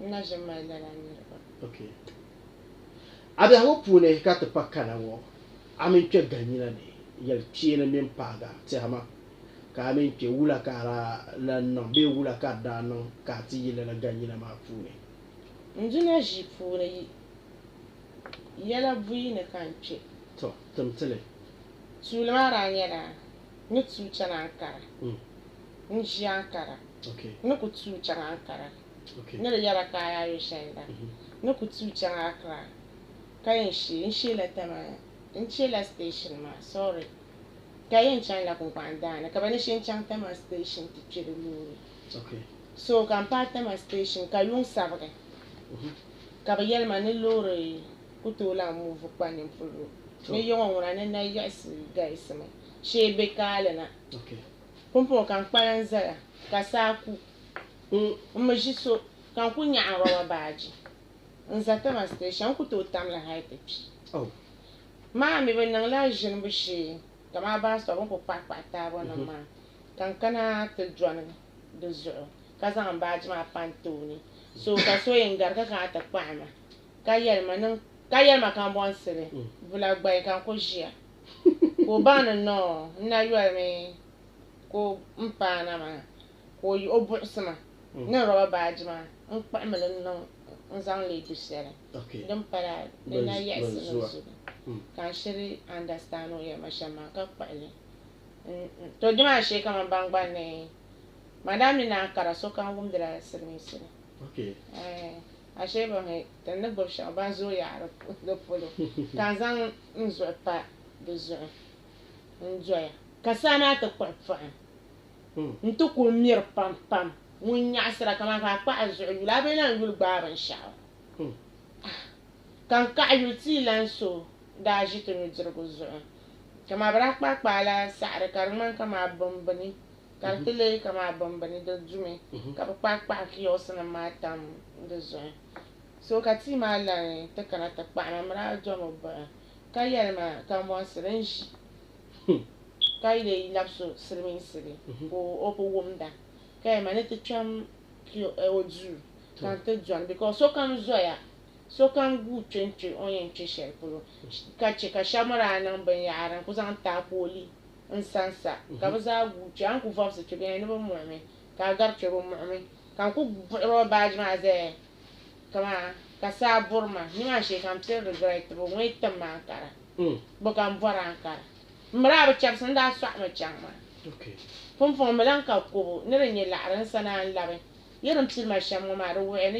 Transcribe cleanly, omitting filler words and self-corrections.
N na ʒini mali lala niriba. Okay. A biɛhigu puuni ka ti pa kana ŋɔ, a mini kpe Ganyina ni yɛlikpeeni mini paaga tɛhima ka a mini kpe wula ka a daa lan niŋ bee wula ka di daa niŋ ka a ti yi lala Ganyina maa puuni? N dunia ʒii puuni yɛla buyi ni ka n kpe. Tɔ, tim ti li. Tuuli maa daa nyɛla n ni tuui chani Ankara, n ʒi Ankara, n ni ku tuui chaŋ Ankara, ni di yɛra ka a yaa yo shɛli la, n ni ku tuui chaŋ Accra ka yɛn shee, n sheela Tema, n sheela station maa, sorry, ka yɛn chaŋla Kunkpaŋ daani ka bɛ ni shee n chaŋ Tema station ti kpe di loori. So ka n paai Tema station ka yuŋ sabigi ka bɛ yɛli ma ni loori ku tooi lahi move kpa nini polo ni yiŋɔ ŋuna ni na yiɣisi galisimi shee bɛ kaali na. Pumpɔŋɔ ka n kpalim zaya ka saa ku n mi ʒi so ka n ku nyaɣi roba baaji n za Tema station n ku tooi tam li hali ti kpi. Maa mi bɛ niŋla ʒinibu shee kamani bus stop bɛ ni ku kpahi kpahi taabo nim maa ka n kana ti dɔni di zuɣu ka zaŋ n baaji maa pa n tooni so ka so yɛn gari ka kana ti kpahi ma ka yɛli ma niŋ ka yɛli ma kambɔnsili bula gbai ka n ku ʒiya ka o baŋ ni noo n na yolimi ka n paana maa ka o buɣisi ma ni roba baaji maa n kpuɣimi li niŋ n zaŋ leei du shɛli din pala din na yiɣisi ni zuɣu ka n shiri understand o yɛli ma shɛm maa ka kpuɣi li. To di maa shee kaman ban gba ni madam ni naan kara sokam wumdila silimiinsili. Ashee bi mi ti ni gbubi shɛŋa ban zooi yaɣi di polo ka n zaŋ n zuɣu pa di zuɣu n doya ka saa maa ti kpuɣi pɔhim n ti kuli miri pam pam ŋun nyaɣisira kaman ka a kpahi zuɣu yuli a bee lan yuli gbaai binshɛɣu ka n kaɣi yuli tia lan so daa ʒi ti nudirigu zuɣu kaman bɛ daa kpaai kpaai la saɣiri ka di ŋmani kaman bimbini ka di ti leei kaman bimbini di dumi ka bɛ kpaai kpahi kiyɔsinim maa tam di zuɣu. So ka tia maa lan ti kana ti kpahi ma, m daa domi buɣi ka yɛli ma kambɔnsi din ʒi ka yi lee labisi o silimiinsili ka o bi wumda ka yɛli ma ni ti kpɛm o duu ka n ti dɔni because sokam zoya sokam guui kpe n-kpe o ni yɛn kpe shɛli polo ka che ka shɛba mi daa niŋ binyɛhiri n-ku zaŋ taapooli n-sansa ka bɛ zaa guui kpe a ni ku vɔbisi kpe bɛ yɛn ni bɛ muɣimi ka a gari kpe bɛ muɣimi ka n ku buɣiri o baaji maa zaya kaman ka saa buri ma nimaani shee ka n pili regret bo ŋun yi tim ma Ankara bo ka n bɔri Ankara m mi daa bi chɛbisi n daa sɔɣimi chaŋ maa pumpɔŋɔ mi lan ka kobo ni di nyɛ laɣiri n sani a ni labi yi din pili ma shɛm ŋɔ maa di wuhiya ni.